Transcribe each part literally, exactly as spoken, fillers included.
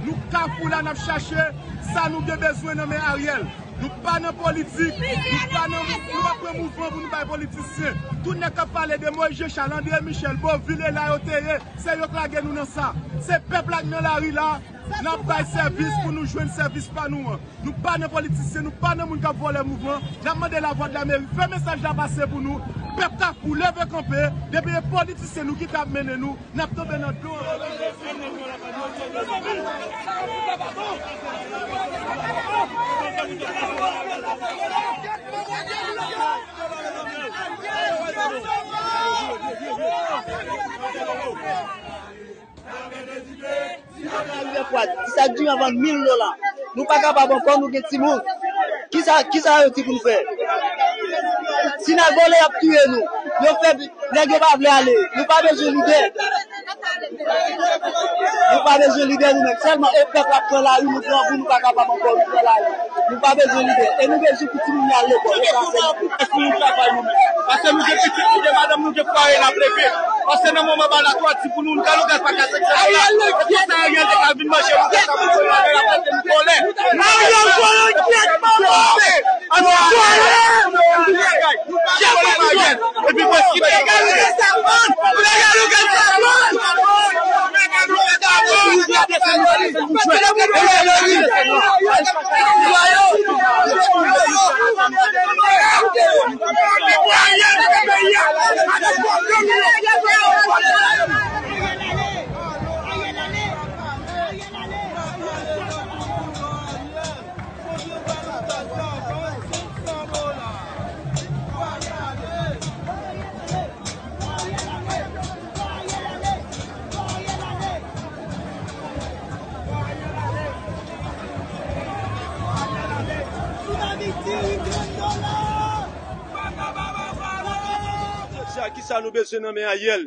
Nou Kafou la, n ap chache sa nou gen bezwen nan men Ariel. Nou pa nan politik, nou pa nan, nou pa pran mouvman pou nou bay politisyen. Tout nèg k ap pale de Moïse Jean Charles, André Michel, Beauvil e la yo te ye, se yo k lage nou nan sa. Se pèp la k nan lari la, n ap bay sèvis pou nou jwenn sèvis pa nou an. Nou pa nan politisyen, nou pa nan moun k ap vòlè mouvman. N ap mande Lavwadlameri fè mesaj la pase pou nou. Pèp Kafou, leve kanpe. Depi e politisyen nou ki t ap mennen nou, n ap tonbe nan dlo. Ti sa k diri an vann mil dola. Nou pa kapab ankò, nou gen timoun. Kisa, kisa yo di pou nou fè? Si n al vòlè, y ap touye nou. Yo fè, nèg yo pa vle ale. Nou pa bezwen lidè. Nou pa bezwen lidè nou menm. Sèlman e pèp la pran lari, nou pran, nou pa kapab ankò, nou pran lari. Nou pa bezwen lidè. E nou bezwen pou timoun yo al lekòl. E sa sèl. Èske nou travay nou menm? Paske nou gen pitit, nou gen madanm, nou gen fwaye n ap leve. Paske nan moman ba la twa di pou nou, galo gaz pa ka senk san dola. Èske sa Ariel te ka vin manje nou, te ka manje nou, Ariel ap rete nou vòlè. Ariel vòlè, kèt manman. Vòlè. Vòlè. Chèf Ariel. Epi mwen ki te galo gaz sa vann. Lè galo gaz sa vann. Sa, kisa nou bezwen nan men Ariel?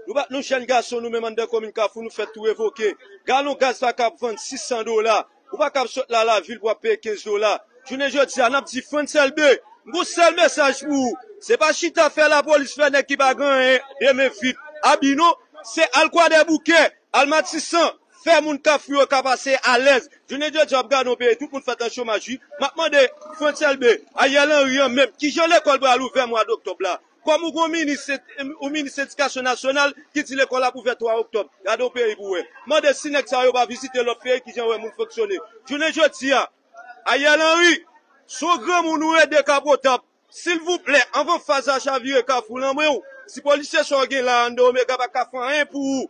Nou pa, nou jèn gason, nou menm anndan komin Kafou, nou fèt tou revoke. Galon gaz pa ka ap vann sis san dola. Ou pa ka ap sot la lavil pou ap peye kenz dola. Jounen jodi a, n ap di Frantz Elbé, m gon sèl mesaj pou ou. Se pa chita fè lapolis fè nèg ki pa gen anyen demen vit abi non. Se al Kwadèboukè, al Matisan, fè moun Kafou yo ka pase alèz. Jounen jodi a, w ap gade yon peyi, tout moun fèt an chomaj, wi. M ap mande Frantz Elbé, Ariel Henry an menm, kijan lekòl pral ouvè mwa doktòb la? Kòm ou gon minis, ou minis edikasyon nasyonal ki di lekòl ap ouvè twa oktòb. Gade yon peyi pou wè. Mande si nèg sa yo pa vizite lòt peyi, kijan yo wè moun fonksyone. Jounen jodi a, Ariel Henry, se yon granmoun ou ye, dekapotap. Silvouplè, anvan faz la chavire Kafou lan men w, si polisye sa w gen la, André Omega pa ka fè anyen pou ou.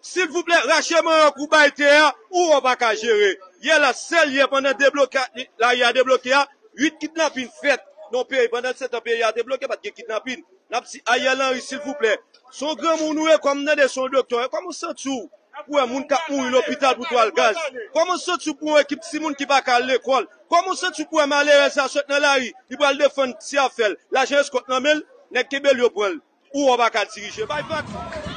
Silvouplè, rache manyòk ou bay tè a, ou wè w pa ka jere. Yè la, sèl yè pandan debloke, lari a debloke a, uit kidnapin fèt nan peyi. Pandan se tan peyi a te bloke, pa t gen kidnapin. N ap di Ariel Henry, silvouplè. Se yon granmoun ou ye, kòm m tande se yon doktè, kòman w santi w pou wè moun k ap mouri lopital pou twal gaz? Kòman w santi w pou yon ekip timoun ki pa ka al lekòl? Kòman w santi w pou wè malerèz la sot nan lari, li pral defann ti afè l, lajan eskòt nan men l, nèg kenbe l yo pran l? Ou wè w pa ka dirije. Bay vag.